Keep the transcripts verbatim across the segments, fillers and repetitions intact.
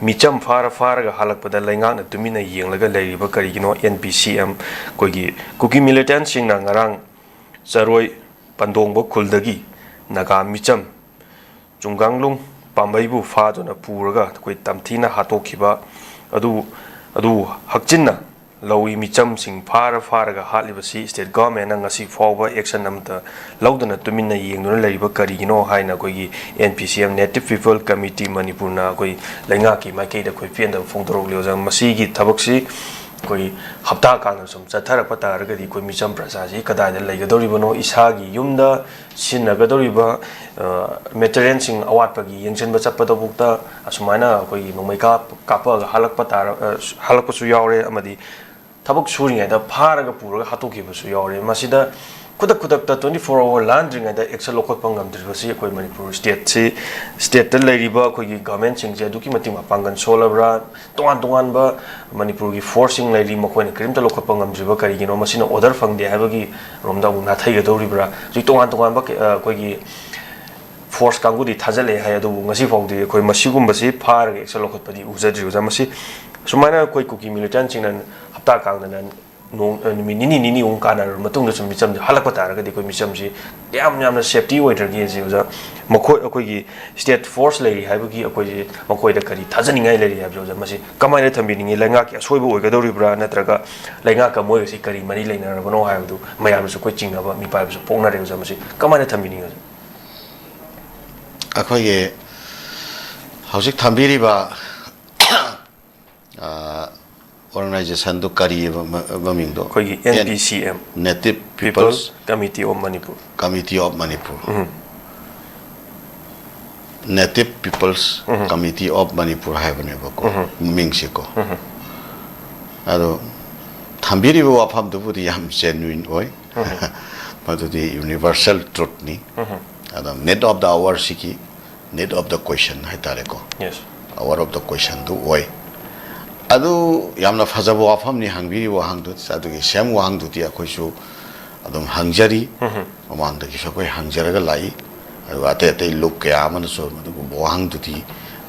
ꯃꯤꯆꯝ ꯐꯥꯔ ꯐꯥꯔꯒ ꯍꯥꯠꯂꯛꯄꯗ ꯂꯩꯉꯥꯛꯅ ꯇꯨꯃꯤꯟꯅ ꯌꯦꯡꯂꯒ ꯂꯩꯔꯤꯕ ꯀꯔꯤꯒꯤꯅꯣ? ꯑꯦꯟ ꯄꯤ ꯁꯤ ꯑꯦꯝ, ꯑꯩꯈꯣꯏꯒꯤ ꯀꯨꯀꯤ ꯃꯤꯂꯤꯇꯦꯟꯁꯤꯡꯅ ꯉꯔꯥꯡ ꯆꯔꯣꯏ ꯄꯟꯗꯣꯡꯕ ꯈꯨꯜꯗꯒꯤ ꯅꯥꯒꯥ ꯃꯤꯆꯝ ꯆꯨꯡꯒꯥꯡꯂꯨꯡ ꯄꯥꯝꯕꯩꯕꯨ ꯐꯥꯗꯨꯅ ꯄꯨꯔꯒ ꯑꯩꯈꯣꯏ ꯇꯝꯊꯤꯅ ꯍꯥꯠꯇꯣꯛꯈꯤꯕ ꯑꯗꯨ, ꯑꯗꯨ ꯍꯛꯆꯤꯟꯅ ꯂꯧꯏ꯫ ꯃꯤꯆꯝꯁꯤꯡ ꯐꯥꯔ ꯐꯥꯔꯒ ꯍꯥꯠꯂꯤꯕꯁꯤ state government ꯅ ꯉꯁꯤ ꯐꯥꯎꯕ action ꯑꯃꯠꯇ ꯂꯧꯗꯅ ꯇꯨꯃꯤꯟꯅ ꯌꯦꯡꯗꯨꯅ ꯂꯩꯔꯤꯕ ꯀꯔꯤꯒꯤꯅꯣ ꯍꯥꯏꯅ ꯑꯩꯈꯣꯏꯒꯤ N P C M, Native People Committee ꯃꯅꯤꯄꯨꯔꯅ ꯑꯩꯈꯣꯏ ꯂꯩꯉꯥꯛꯀꯤ ꯃꯥꯏꯀꯩꯗ ꯑꯩꯈꯣꯏ ꯄꯦꯟꯗꯕ ꯐꯣꯡꯗꯣꯔꯛꯂꯤ ꯑꯣꯖꯥ꯫ ꯃꯁꯤꯒꯤ ꯊꯕꯛꯁꯤ ꯑꯩꯈꯣꯏ ꯍꯞꯇꯥ ꯀꯥꯡꯅ ꯁꯨꯝ ꯆꯠꯊꯔꯛꯄ ꯇꯥꯔꯒꯗꯤ ꯑꯩꯈꯣꯏ ꯃꯤꯆꯝ ꯄ꯭ꯔꯖꯥꯁꯤ ꯀꯗꯥꯏꯗ ꯂꯩꯒꯗꯧꯔꯤꯕꯅꯣ? ꯏꯁꯥꯒꯤ ꯌꯨꯝꯗ ꯁꯤꯖꯤꯟꯅꯒꯗꯧꯔꯤꯕ, ꯑ, material ꯁꯤꯡ ꯑꯋꯥꯠꯄꯒꯤ ꯌꯦꯡꯁꯤꯟꯕ ꯆꯠꯄꯗꯐꯥꯎꯗ ꯑꯁꯨꯃꯥꯏꯅ ꯑꯩꯈꯣꯏꯒꯤ ꯅꯣꯡꯃꯩ ꯀꯥꯞ-, ꯀꯥꯞꯄꯛꯑꯒ ꯍꯥꯠꯂꯛꯄ ꯇꯥꯔ-, ꯑ, ꯍꯥꯠꯂꯛꯄꯁꯨ ꯌꯥꯎꯔꯦ, ꯑꯃꯗꯤ ꯊꯕꯛ ꯁꯨꯔꯤꯉꯩꯗ ꯐꯥꯔꯒ ꯄꯨꯔꯒ ꯍꯥꯠꯇꯣꯛꯈꯤꯕꯁꯨ ꯌꯥꯎꯔꯦ꯫ ꯃꯁꯤꯗ ꯈꯨꯗꯛ ꯈꯨꯗꯛꯇ twenty four hour ꯂꯥꯟꯗ꯭ꯔꯤꯉꯩꯗ action ꯂꯧꯈꯠꯄ ꯉꯝꯗ꯭ꯔꯤꯕꯁꯤ ꯑꯩꯈꯣꯏ ꯃꯅꯤꯄꯨꯔ state ꯁꯤ, state ꯇ ꯂꯩꯔꯤꯕ ꯑꯩꯈꯣꯏꯒꯤ government ꯁꯤꯡꯁꯦ ꯑꯗꯨꯛꯀꯤ ꯃꯇꯤꯛ ꯃꯄꯥꯡꯒꯜ ꯁꯣꯜꯂꯕ꯭ꯔꯥ? ꯇꯣꯉꯥꯟ ꯇꯣꯉꯥꯟꯕ ꯃꯅꯤꯄꯨꯔꯒꯤ force ꯁꯤꯡ ꯂꯩꯔꯤ, ꯃꯈꯣꯏꯅ ꯀꯔꯤꯝꯇ ꯂꯧꯈꯠꯄ ꯉꯝꯗ꯭ꯔꯤꯕ ꯀꯔꯤꯒꯤꯅꯣ? ꯃꯁꯤꯅ order ꯐꯪꯗꯦ ꯍꯥꯏꯕꯒꯤ ꯔꯣꯝꯗ ꯑꯃꯨꯛ ꯅꯥꯊꯩꯒꯗꯧꯔꯤꯕ꯭ꯔꯥ? ꯍꯧꯖꯤꯛ ꯇꯣꯉꯥꯟ ꯇꯣꯉꯥꯟꯕ ꯀ-, ꯑ, ꯑꯩꯈꯣꯏꯒꯤ force ꯀꯥꯡꯕꯨꯗꯤ ꯊꯥꯖꯤꯜꯂꯛꯑꯦ ꯍꯥꯏ, ꯑꯗꯨꯕꯨ ꯉꯁꯤ ꯐꯥꯎꯗꯤ ꯑꯩꯈꯣꯏ ꯃꯁꯤꯒꯨꯝꯕꯁꯤ ꯐꯥꯔꯒ action ꯂꯧꯈꯠꯄꯗꯤ ꯎꯖꯗ꯭ꯔꯤ ꯑꯣꯖꯥ꯫ ꯃꯁꯤ ꯁꯨꯃꯥꯏꯅ ꯑꯩꯈꯣꯏ ꯀꯨꯀꯤ militant ꯁꯤꯡꯅ ꯍꯞꯇꯥ ꯀꯥꯡꯗꯅ ꯅꯣꯡ-, ꯑ, ꯅꯨꯃꯤꯠ ꯅꯤꯅꯤ, ꯅꯤꯅꯤ ꯑꯃꯨꯛ ꯀꯥꯟꯅꯔꯕ ꯃꯇꯨꯡꯗꯁꯨ ꯃꯤꯆꯝꯁꯦ ꯍꯜꯂꯛꯄ ꯇꯥꯔꯒꯗꯤ ꯑꯩꯈꯣꯏ ꯃꯤꯆꯝꯁꯤ ꯀꯌꯥꯝ ꯌꯥꯝꯅ safety ꯑꯣꯏꯗ꯭ꯔꯒꯦ ꯁꯤ ꯑꯣꯖꯥ? ꯃꯈꯣꯏ, ꯑꯩꯈꯣꯏꯒꯤ state force ꯂꯩꯔꯤ ꯍꯥꯏꯕꯒꯤ ꯑꯩꯈꯣꯏꯁꯦ ꯃꯈꯣꯏꯗ ꯀꯔꯤ ꯊꯥꯖꯅꯤꯡꯉꯥꯏ ꯂꯩꯔꯤ ꯍꯥꯏꯕꯁꯦ ꯑꯣꯖꯥ? ꯃꯁꯤ ꯀꯃꯥꯏꯅ ꯊꯝꯕꯤꯅꯤꯡꯉꯤ? ꯂꯩꯉꯥꯛꯀꯤ ꯑꯁꯣꯏꯕ ꯑꯣꯏꯒꯗꯧꯔꯤꯕ꯭ꯔꯥ, ꯅꯠꯇ꯭ꯔꯒ ꯂꯩꯉꯥꯛꯀ ꯃꯣꯏꯒꯁꯤ ꯀꯔꯤ ꯃꯔꯤ ꯂꯩꯅꯔꯕꯅꯣ ꯍꯥꯏꯕꯗꯨ ꯃꯌꯥꯝꯅꯁꯨ ꯑꯩꯈꯣꯏ ꯆꯤꯡꯅꯕ, ꯃꯤꯄꯥꯏꯕꯁꯨ ꯄꯣꯛꯅꯔꯦ ꯑꯣꯖꯥ꯫ ꯃꯁꯤ ꯀꯃꯥꯏꯅ ꯊꯝꯕꯤꯅꯤꯡꯉꯤ ꯑꯣꯖꯥ? ꯑꯩꯈꯣꯏꯒꯤ ꯍꯧꯖꯤꯛ ꯊꯝꯕꯤꯔꯤꯕ, ꯑ, organization ꯗꯨ ꯀꯔꯤꯑꯕ ꯃ-, ꯃꯃꯤꯡꯗꯣ? ꯑꯩꯈꯣꯏꯒꯤ N P C M, Native People's People's Committee of Manipur꯫ Committee of Manipur꯫ Um. Native People's um. Committee of Manipur ꯍꯥꯏꯕꯅꯦꯕꯀꯣ, ꯎꯝ꯫ ꯃꯃꯤꯡꯁꯦꯀꯣ꯫ ꯎꯝ꯫ ꯑꯗꯣ ꯊꯝꯕꯤꯔꯤꯕ ꯋꯥꯐꯝꯗꯨꯕꯨꯗꯤ ꯌꯥꯝ genuine ꯑꯣꯏ꯫ ꯎꯝ꯫ ꯃꯗꯨꯗꯤ universal truth ꯅꯤ꯫ ꯎꯝ꯫ ꯑꯗꯣ need of the hour ꯁꯤꯒꯤ need of the question ꯍꯥꯏꯇꯥꯔꯦꯀꯣ꯫ Yes꯫ Hour of the question ꯗꯨ ꯑꯣꯏ꯫ ꯑꯗꯨ ꯌꯥꯝꯅ ꯐꯖꯕ ꯋꯥꯐꯝꯅꯤ ꯍꯪꯕꯤꯔꯤꯕ ꯋꯥꯍꯪꯗꯨ꯫ ꯑꯗꯨꯒꯤ same ꯋꯥꯍꯪꯗꯨꯗꯤ ꯑꯩꯈꯣꯏꯁꯨ ꯑꯗꯨꯝ ꯍꯪꯖꯔꯤ꯫ ꯎꯝ꯫ ꯃꯃꯥꯡꯗꯒꯤꯁꯨ ꯑꯩꯈꯣꯏ ꯍꯪꯖꯔꯒ ꯂꯥꯛꯏ꯫ ꯑꯗꯨꯒ ꯑꯇꯩ ꯑꯇꯩ ꯂꯨꯞ ꯀꯌꯥ ꯑꯃꯅꯁꯨ ꯃꯗꯨꯒꯨꯝꯕ ꯋꯥꯍꯪꯗꯨꯗꯤ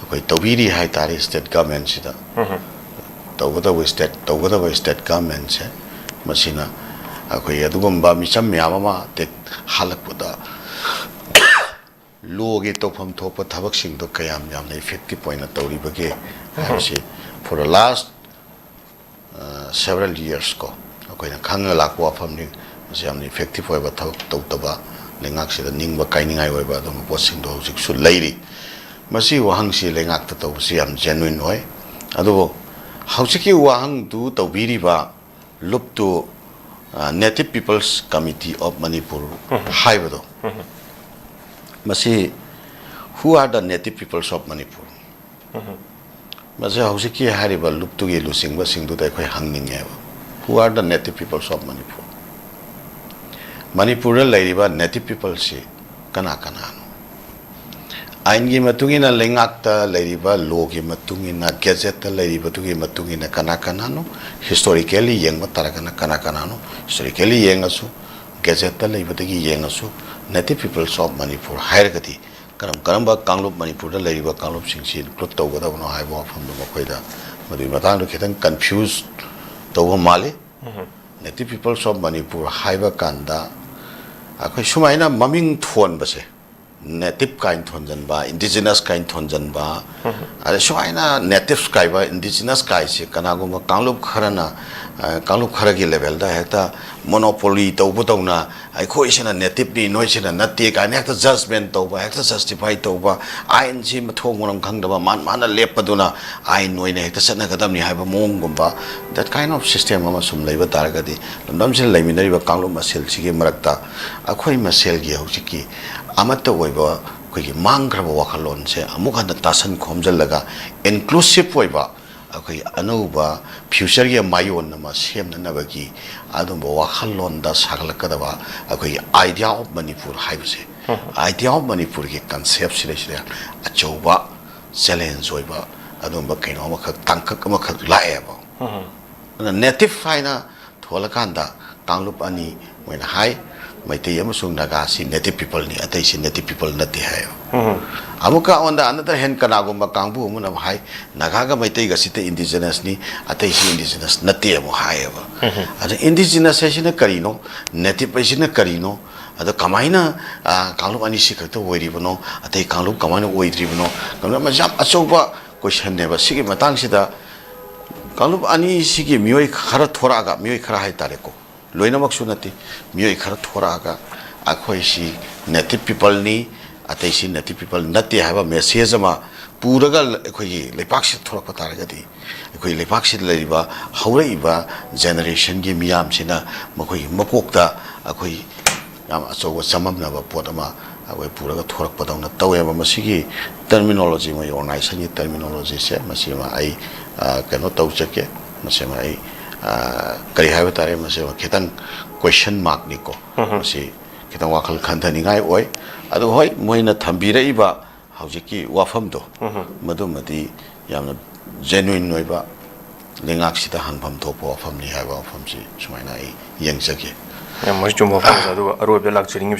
ꯑꯩꯈꯣꯏ ꯇꯧꯕꯤꯔꯤ ꯍꯥꯏ ꯇꯥꯔꯦ ꯁ꯭ꯇꯦꯠ ꯒꯃꯦꯟꯁꯤꯗ꯫ ꯇꯧꯒꯗꯕ ꯁ꯭ꯇꯦꯠ ꯇꯧꯒꯗꯕ ꯁ꯭ꯇꯦꯠ ꯒꯃꯦꯟꯁꯦ, ꯃꯁꯤꯅ ꯑꯩꯈꯣꯏ ꯑꯗꯨꯒꯨꯝꯕ ꯃꯤꯆꯝ ꯃꯌꯥꯝ ꯑꯃ ꯇꯦꯛ ꯍꯥꯜꯂꯛꯄꯗ ꯂꯣꯒꯤ ꯇꯧꯐꯝ ꯊꯣꯛꯄ ꯊꯕꯛꯁꯤꯡꯗꯣ ꯀꯌꯥꯝ ꯌꯥꯝꯅ ꯏꯐꯦꯛꯇꯤꯞ ꯑꯣꯏꯅ ꯇꯧꯔꯤꯕꯒꯦ ꯍꯥꯏꯕꯁꯤ for the last several years ꯀꯣ ꯑꯩꯈꯣꯏꯅ ꯈꯪꯉ ꯂꯥꯛꯄ ꯋꯥꯐꯝꯅꯤ꯫ ꯃꯁꯤ ꯌꯥꯝꯅ ꯏꯐꯦꯛꯇꯤꯞ ꯑꯣꯏꯕ ꯊꯕꯛ ꯇꯧꯗꯕ, ꯂꯩꯉꯥꯛꯁꯤꯗ ꯅꯤꯡꯕ ꯀꯥꯏꯅꯤꯡꯉꯥꯏ ꯑꯣꯏꯕ ꯑꯗꯨꯒꯨꯝꯕ ꯄꯣꯠꯁꯤꯡꯗꯣ ꯍꯧꯖꯤꯛꯁꯨ ꯂꯩꯔꯤ꯫ ꯃꯁꯤ ꯋꯥꯍꯪꯁꯤ ꯂꯩꯉꯥꯛꯇ ꯇꯧꯕꯁꯤ ꯌꯥꯝ ꯖꯦꯅꯨꯏꯟ ꯑꯣꯏ꯫ ꯑꯗꯨꯕꯨ ꯍꯧꯖꯤꯛꯀꯤ ꯋꯥꯍꯪꯗꯨ ꯇꯧꯕꯤꯔꯤꯕ ꯂꯨꯞꯇꯨ Native People's Committee of Manipur ꯍꯥꯏꯕꯗꯣ, ꯃꯁꯤ who are the native peoples of Manipur? ꯃꯁꯤ ꯍꯧꯖꯤꯛꯀꯤ ꯍꯥꯏꯔꯤꯕ ꯂꯨꯞꯇꯨꯒꯤ ꯂꯨꯆꯤꯡꯕꯁꯤꯡꯗꯨꯗ ꯑꯩꯈꯣꯏ ꯍꯪꯅꯤꯡꯉꯦꯕ, who are the native peoples of Manipur? ꯃꯅꯤꯄꯨꯔꯗ ꯂꯩꯔꯤꯕ ꯅꯦꯇꯤꯚ ꯄꯤꯄꯜꯁꯤ ꯀꯅꯥ ꯀꯅꯥꯅꯣ? ꯑꯥꯏꯟꯒꯤ ꯃꯇꯨꯡ ꯏꯟꯅ, ꯂꯩꯉꯥꯛꯇ ꯂꯩꯔꯤꯕ ꯂꯣꯒꯤ ꯃꯇꯨꯡ ꯏꯟꯅ, ꯒꯦꯖꯦꯠꯇ ꯂꯩꯔꯤꯕꯗꯨꯒꯤ ꯃꯇꯨꯡ ꯏꯟꯅ ꯀꯅꯥ ꯀꯅꯥꯅꯣ? ꯍꯤꯁꯇꯣꯔꯤꯀꯦꯜꯂꯤ ꯌꯦꯡꯕ ꯇꯥꯔꯒꯅ ꯀꯅꯥ ꯀꯅꯥꯅꯣ? ꯍꯤꯁꯇꯣꯔꯤꯀꯦꯜꯂꯤ ꯌꯦꯡꯉꯁꯨ, ꯒꯦꯖꯦꯠꯇ ꯂꯩꯕꯗꯒꯤ ꯌꯦꯡꯉꯁꯨ, Native Peoples of Manipur ꯍꯥꯏꯔꯒꯗꯤ ꯀꯔꯝ ꯀꯔꯝꯕ ꯀꯥꯡꯂꯨꯞ, ꯃꯅꯤꯄꯨꯔꯗ ꯂꯩꯔꯤꯕ ꯀꯥꯡꯂꯨꯞꯁꯤꯡꯁꯤ ꯏꯟꯀ꯭ꯂꯨꯗ ꯇꯧꯒꯗꯕꯅꯣ ꯍꯥꯏꯕ ꯋꯥꯐꯝꯗꯨ ꯃꯈꯣꯏꯗ ꯃꯗꯨꯒꯤ ꯃꯇꯥꯡꯗ ꯈꯤꯇꯪ ꯀꯟꯐ꯭ꯌꯨꯁ ꯇꯧꯕ ꯃꯥꯜꯂꯤ꯫ Native Peoples of Manipur ꯍꯥꯏꯕ ꯀꯥꯟꯗ ꯑꯩꯈꯣꯏ ꯁꯨꯃꯥꯏꯅ ꯃꯃꯤꯡ ꯊꯣꯟꯕꯁꯦ, ꯅꯦꯇꯤꯚ ꯀꯥꯏꯅ ꯊꯣꯟꯖꯟꯕ, ꯏꯟꯗꯤꯖꯤꯅꯁ ꯀꯥꯏꯅ ꯊꯣꯟꯖꯟꯕ, ꯑꯗ ꯁꯨꯃꯥꯏꯅ ꯅꯦꯇꯤꯚꯁ ꯀꯥꯏꯕ, ꯏꯟꯗꯤꯖꯤꯅꯁ ꯀꯥꯏꯁꯦ ꯀꯅꯥꯒꯨꯝꯕ ꯀꯥꯡꯂꯨꯞ ꯈꯔꯅ, ꯑ, ꯀꯥꯡꯂꯨꯞ ꯈꯔꯒꯤ ꯂꯦꯚꯦꯜꯗ ꯍꯦꯛꯇ ꯃꯣꯅꯣꯄꯣꯂꯤ ꯇꯧꯕꯗꯧꯅ, "ꯑꯩꯈꯣꯏꯁꯤꯅ ꯅꯦꯇꯤꯚꯅꯤ, ꯅꯣꯏꯁꯤꯅ ꯅꯠꯇꯦ" ꯀꯥꯏꯅ ꯍꯦꯛꯇ ꯖꯖꯃꯦꯟ ꯇꯧꯕ, ꯍꯦꯛꯇ ꯖꯁꯇꯤꯐꯥꯏ ꯇꯧꯕ, ꯑꯥꯏꯟꯁꯤ ꯃꯊꯣꯡ ꯃꯔꯝ ꯈꯪꯗꯕ ꯃꯥꯟ ꯃꯥꯟꯅ ꯂꯦꯞꯄꯗꯨꯅ ꯑꯥꯏꯟ ꯑꯣꯏꯅ ꯍꯦꯛꯇ ꯆꯠꯅꯒꯗꯕꯅꯤ ꯍꯥꯏꯕ ꯃꯑꯣꯡꯒꯨꯝꯕ, that kind of system ꯑꯃ ꯁꯨꯝ ꯂꯩꯕ ꯇꯥꯔꯒꯗꯤ, ꯂꯝꯗꯝꯁꯤꯗ ꯂꯩꯃꯤꯟꯅꯔꯤꯕ ꯀꯥꯡꯂꯨꯞ ꯃꯁꯦꯜꯁꯤꯒꯤ ꯃꯔꯛꯇ ꯑꯩꯈꯣꯏ ꯃꯁꯦꯜꯒꯤ ꯍꯧꯖꯤꯛꯀꯤ ꯑꯃꯠꯇ ꯑꯣꯏꯕ ꯑꯩꯈꯣꯏꯒꯤ ꯃꯥꯡꯈ꯭ꯔꯕ ꯋꯥꯈꯜꯂꯣꯟꯁꯦ ꯑꯃꯨꯛ ꯍꯟꯅ ꯇꯥꯁꯟ ꯈꯣꯝꯖꯤꯜꯂꯒ, ꯏꯟꯀ꯭ꯂꯨꯁꯤꯞ ꯑꯣꯏꯕ ꯑꯩꯈꯣꯏꯒꯤ ꯑꯅꯧꯕ ꯐ꯭ꯌꯨꯆꯔꯒꯤ ꯃꯥꯏꯑꯣꯟ ꯑꯃ ꯁꯦꯝꯅꯅꯕꯒꯤ ꯑꯗꯨꯝꯕ ꯋꯥꯈꯜꯂꯣꯟꯗ ꯁꯥꯒꯠꯂꯛꯀꯗꯕ ꯑꯩꯈꯣꯏꯒꯤ idea of Manipur ꯍꯥꯏꯕꯁꯦ, idea of Manipurꯒꯤ ꯀꯟꯁꯦꯞꯁꯤꯗꯩꯁꯤꯗ ꯑꯆꯧꯕ ꯆꯦꯂꯦꯟꯖ ꯑꯣꯏꯕ ꯑꯗꯨꯝꯕ ꯀꯩꯅꯣ ꯑꯃꯈꯛ, ꯇꯥꯡꯀꯛ ꯑꯃꯈꯛ ꯂꯥꯛꯑꯦꯕ꯫ ꯑꯗꯨꯅ ꯅꯦꯇꯤꯚ ꯍꯥꯏꯅ ꯊꯣꯜꯂꯀꯥꯟꯗ ꯀꯥꯡꯂꯨꯞ ꯑꯅꯤ ꯃꯣꯏꯅ ꯍꯥꯏ꯫ ꯃꯩꯇꯩ ꯑꯃꯁꯨꯡ ꯅꯥꯒꯥꯁꯤ native peopleꯅꯤ, ꯑꯇꯩꯁꯤ native people ꯅꯠꯇꯦ ꯍꯥꯏꯌꯦꯕ꯫ ꯑꯃꯨꯛꯀ on the other hand ꯀꯅꯥꯒꯨꯝꯕ ꯀꯥꯡꯕꯨ ꯑꯃꯅ ꯑꯃꯨꯛ ꯍꯥꯏ, ꯅꯥꯒꯥꯒ ꯃꯩꯇꯩꯒꯁꯤꯗ indigenousꯅꯤ, ꯑꯇꯩꯁꯤ indigenous ꯅꯠꯇꯦ ꯑꯃꯨꯛ ꯍꯥꯏꯌꯦꯕ꯫ ꯑꯗ indigenous ꯍꯥꯏꯁꯤꯅ ꯀꯔꯤꯅꯣ, native ꯍꯥꯏꯁꯤꯅ ꯀꯔꯤꯅꯣ, ꯑꯗ ꯀꯃꯥꯏꯅ, ꯑ, ꯀꯥꯡꯂꯨꯞ ꯑꯅꯤꯁꯤ ꯈꯛꯇ ꯑꯣꯏꯔꯤꯕꯅꯣ, ꯑꯇꯩ ꯀꯥꯡꯂꯨꯞ ꯀꯃꯥꯏꯅ ꯑꯣꯏꯗ꯭ꯔꯤꯕꯅꯣ? ꯀꯥꯡꯂꯨꯞ ꯑꯃꯁꯤ ꯌꯥꯝ ꯑꯆꯧꯕ questionꯅꯦꯕ꯫ ꯁꯤꯒꯤ ꯃꯇꯥꯡꯁꯤꯗ ꯀꯥꯡꯂꯨꯞ ꯑꯅꯤꯁꯤꯒꯤ ꯃꯤꯑꯣꯏ ꯈꯔ ꯊꯣꯔꯛꯑꯒ, ꯃꯤꯑꯣꯏ ꯈꯔ ꯍꯥꯏꯇꯥꯔꯦꯀꯣ, ꯂꯣꯏꯅꯃꯛꯁꯨ ꯅꯠꯇꯦ, ꯃꯤꯑꯣꯏ ꯈꯔ ꯊꯣꯔꯛꯑꯒ ꯑꯩꯈꯣꯏꯁꯤ native peopleꯅꯤ, ꯑꯇꯩꯁꯤ native people ꯅꯠꯇꯦ ꯍꯥꯏꯕ message ꯑꯃ ꯄꯨꯔꯒ ꯑꯩꯈꯣꯏꯒꯤ ꯂꯩꯄꯥꯛꯁꯤꯗ ꯊꯣꯔꯛꯄ ꯇꯥꯔꯒꯗꯤ, ꯑꯩꯈꯣꯏ ꯂꯩꯄꯥꯛꯁꯤꯗ ꯂꯩꯔꯤꯕ ꯍꯧꯔꯛꯏꯕ generationꯒꯤ ꯃꯤꯌꯥꯝꯁꯤꯅ ꯃꯈꯣꯏꯒꯤ ꯃꯀꯣꯛꯇ ꯑꯩꯈꯣꯏ ꯌꯥꯝ ꯑꯆꯧꯕ ꯆꯃꯝꯅꯕ ꯄꯣꯠ ꯑꯃ ꯑꯩꯈꯣꯏ ꯄꯨꯔꯒ ꯊꯣꯔꯛꯄꯗꯧꯅ ꯇꯧꯋꯦꯕ꯫ ꯃꯁꯤꯒꯤ terminology, ꯃꯣꯏ organisationꯒꯤ terminologyꯁꯦ, ꯃꯁꯤꯃ ꯑꯩ, ꯑ, ꯀꯩꯅꯣ ꯇꯧꯖꯒꯦ꯫ ꯃꯁꯤꯃ ꯑꯩ, ꯑ, ꯀꯔꯤ ꯍꯥꯏꯕ ꯇꯥꯔꯦ, ꯃꯁꯤꯃ ꯈꯤꯇꯪ question markꯅꯤꯀꯣ꯫ ꯃꯁꯤ ꯈꯤꯇꯪ ꯋꯥꯈꯜ ꯈꯟꯊꯅꯤꯡꯉꯥꯏ ꯑꯣꯏ꯫ ꯑꯗꯨ ꯍꯣꯏ, ꯃꯣꯏꯅ ꯊꯝꯕꯤꯔꯛꯏꯕ ꯍꯧꯖꯤꯛꯀꯤ ꯋꯥꯐꯝꯗꯣ, ꯃꯗꯨꯃꯗꯤ ꯌꯥꯝꯅ genuine ꯑꯣꯏꯕ, ꯂꯩꯉꯥꯛꯁꯤꯗ ꯍꯪꯐꯝ ꯊꯣꯛꯄ ꯋꯥꯐꯝꯅꯤ ꯍꯥꯏꯕ ꯋꯥꯐꯝꯁꯤ ꯁꯨꯃꯥꯏꯅ ꯑꯩ ꯌꯦꯡꯖꯒꯦ꯫ ꯌꯥꯝ ꯃꯁꯤ ꯆꯨꯝꯕ ꯋꯥꯐꯝꯅꯤ꯫ ꯑꯗꯨꯒ ꯑꯔꯣꯏꯕꯗ ꯂꯥꯛꯆꯅꯤꯡꯉꯤꯕꯁꯤ